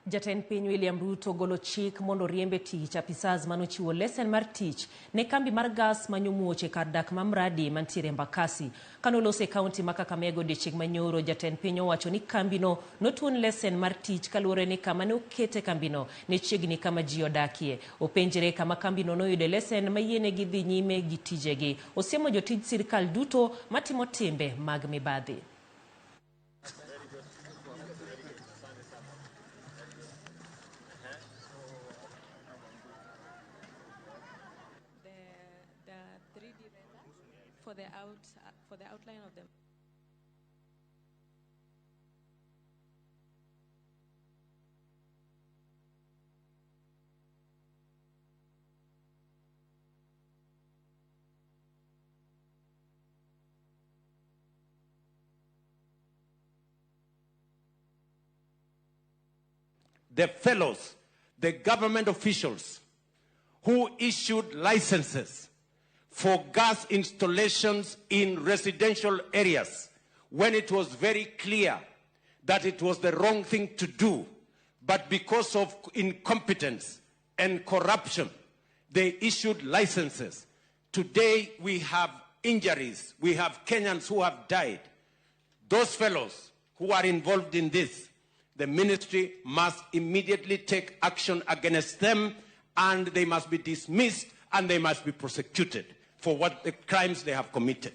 Jatend piny William Ruto golo chik mondo oriemb e tich apisas manochiwo lesen mar tich ne kambi mar gas manyomuoch e kar dak ma Mradi mantiere Embakasi. Kanoloso e kaunti ma Kakamega odiechieng' manyoro, jatend piny owacho ni kambino notuon lesen mar tich kaluwore ni kama ne okete kambino ne chiegni kama ji odakie. Openjre kama kambino noyude lesen mayienegi dhi nyime gi tijegi. Osiemo jotij sirkal duto matimo timbe mag mibadhi. The 3D render for the outline of the The fellows, the government officials who issued licenses for gas installations in residential areas when it was very clear that it was the wrong thing to do, but because of incompetence and corruption, they issued licenses. Today we have injuries, we have Kenyans who have died. Those fellows who are involved in this, the ministry must immediately take action against them, and they must be dismissed and they must be prosecuted for what the crimes they have committed.